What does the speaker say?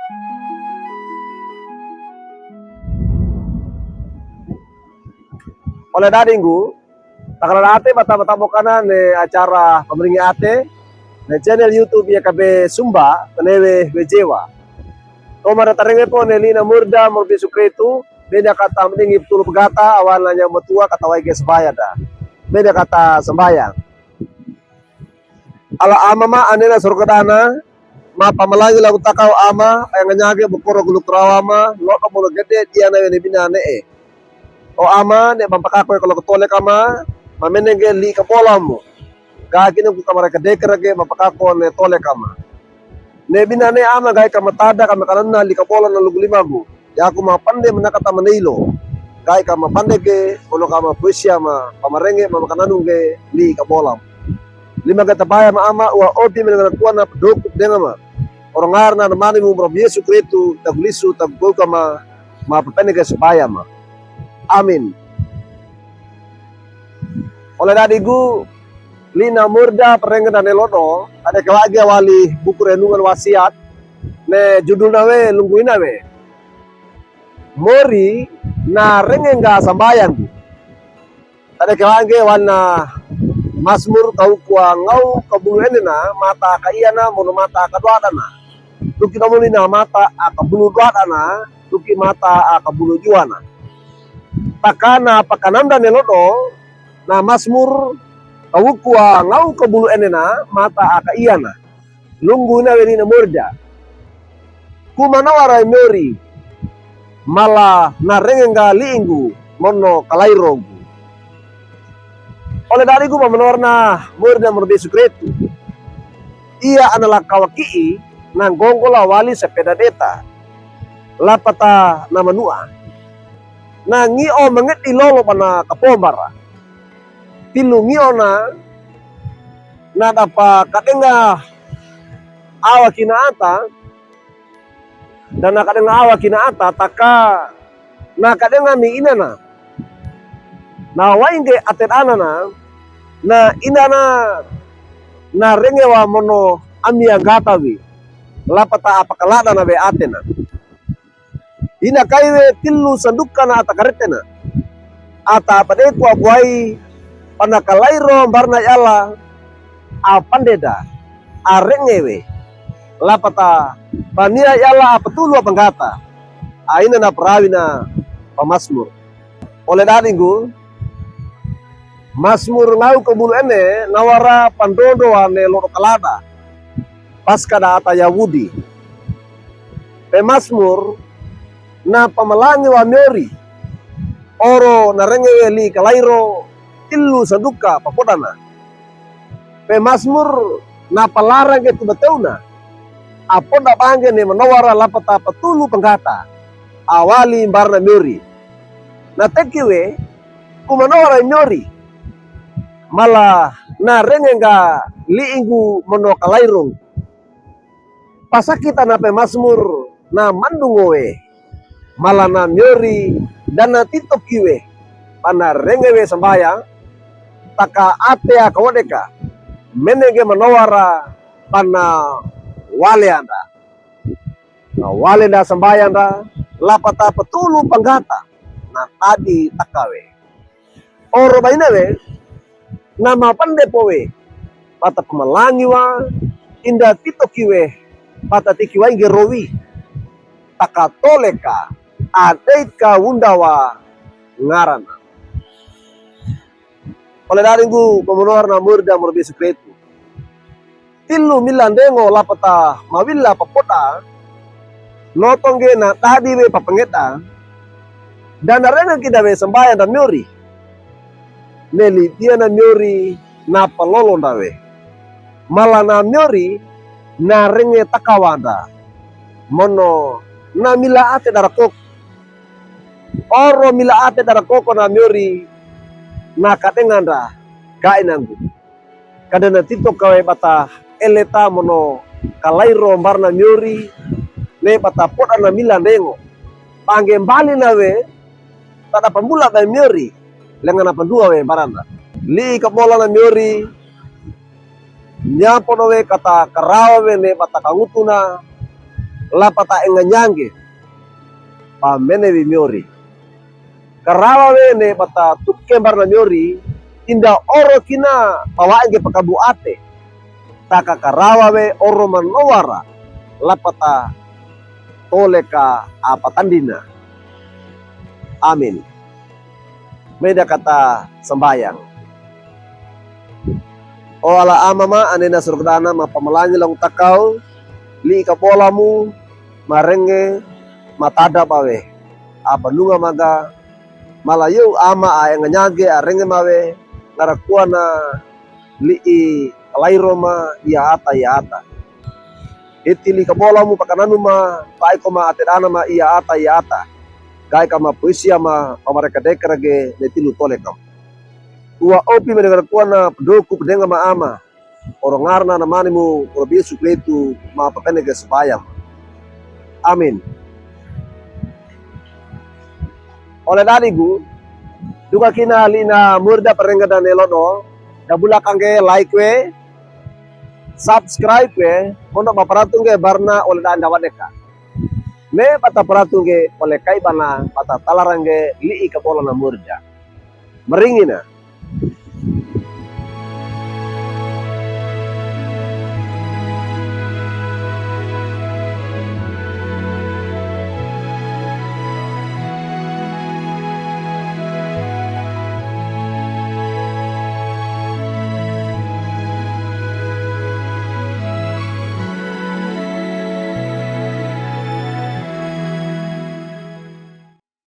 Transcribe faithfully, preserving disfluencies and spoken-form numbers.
Ole dadinggu, takarara'ate bata bata bokana ne acara pamaringi ate ne channel YouTube ya kabe Sumba, tanewe wejewa. Tomara tarenge po ne lina murda morbi sukretu, benda kata mendingi petulu pegata, awan lanya metua kata waige sambaya da. Benda kata sambaya. Ala Ama ma anena sorga dana, ma pamalangi lagu takau Ama, aya nganyage bokoro gulu karawa ma, lo'do mono gede dia na wene bina ne e. O Ama, ne bampakako e kalo ketole kama, ma menenge li kabola mo. Ga kine ku kamara kedekere ge bampakako ne tole kama. Ne bina ne Ama gaika matada kama kanana li kabola na lugu lima gu. Yaku mapande manakata maneilo. Gaika mapande ge, ono kama puesia ma, pamarenge ma makananu ge li kabola mo. Lima gata baya ma Ama, ua obi menengana kuana pedoku denga ma. Oro ngarana na mane mu mura Yesu Kristu, tagulisu, tagugoga ma, ma papene ge sambaya ma. Amin. Ole dadinggu, lina murda parenge dane lo'do, ade kawage wali buku renungan wasiat, ne judul nawe lunggu ina we. Mori na renge nga sambaya gu. Ade kawage wana Masmur kawuku wa ngau kabulu ene na mata kaiya na mono mata kaduada na. Tuki namuli na mata akabulu duada na, tuki mata akabulu jua na. Takana pakanamda ne lo'do, na Masmur kawuku wa ngau kabulu ene na mata akaiya na. Lunggu ina we lina murda. Kumanowara miori, mala na renge nga liingu mono kalairogu. Ole dadinggu mamanowara na murda morbi sukretu. Ia ana lakawa ki'i na ngonggola wali sepeda deta. Lapata na manua. Na ngi'o mangedi lolo pana kapombara. Tilu ngi'o na, na dapa kadenga awa kina ata, dana kadenga awa kina ata, taka na kadenga ni inana. Na wainge ate dana na, na inana na renge wa mono amia gata wi. Lapata apakalada na we ate na. Ina kai we tilu sanduka na ata karete na. Ata apade ku abuai pana kalairo mbarana i Alla apandeda arenge we. Lapata pania i Alla apatulu apanggata. Aina na parawi na pamasmur. Ole dadinggu, Masmur ngau kabulu ene nawara pandondowa ne lo'do kalada. Paska da ata Yawudi. Pemasmur na pamalangi wa miori. Oro na renge we li kalairo tilu sanduka papodana. Pemasmur na palarang ge tuba tauna. Apoda bangge ne manowara lapata patulu panggata. Awali mbarana miori. Na teki we, kumanowara miori. Mala na renge nga liingu mono kalairong. Pasakita na pemasmur na mandungo we. Mala na miori dana titoki we. Pana renge we sambaya. Taka ate akawodeka. Menenge manowara pana wale anda. Na wale nda sambaya nda, lapata patulu panggata, na tadi taka we. Oro baina we, na mapande po we, pata pamalangi wa, inda titoki we, pata tiki wa inge rowi. Taka toleka, adeit ka wunda wa ngarana. Ole dadinggu pamanowara na murda morbi sukretu. Tilu mila ndengo lapata mawila papoda. Notonge na tadi we papangeda. Dana renge kida we sambaya nda miori. Neli dia na miori na palolo nda we. Mala na miori na renge takawanda. Mono na mila ate dara koko. Oro mila ate dara koko na miori na kadenga nda gai nanggu. Kada na tito kawe bata eleta mono kalairo mbarana miori ne bata poda na mila ndengo. Pangge mbali na we tada pambula bai miori lenga na pandua we mbarana. Li kabola na miori Nyapo na we kata karawa we ne bata kangutuna. lapata enganyangge, pamene wi miori. Karawa we ne bata tuke mbarana miori, tinda oro kina pawaenge pakabu ate. Taka karawa we oro manowara, lapata toleka apatandina. Amin. Meda kata sambayang. O Allah Ama ma, anena surgana ma pamalanyi long takaw, li'i kabolamu, marenge, matadap awe. Apanunga maga, malayo ama a enganyage arenge mawe, ngarakuana li'i kalairoma ia ata ia ata. Iti li'i kabolamu pakananu ma, paiko ma atedana ma ia ata ia ata. Gaika ma poisia ma pamarekadekara ge netilu tolekam. Ua opi ma dengarakuana pedoku pedenga ma ama. Oro ngarana namanimu, oro Yesu Kristu ma papenege sambayang. Amin. Ole dadigu, duka kina li'i na murda parengga dane lodo, da bulakangge like we, subscribe we, kondo ma paratunge barna ole dane dawadeka. Me bata paratunge ole kai bana bata talarangge li'i kabolana murda. Maringina.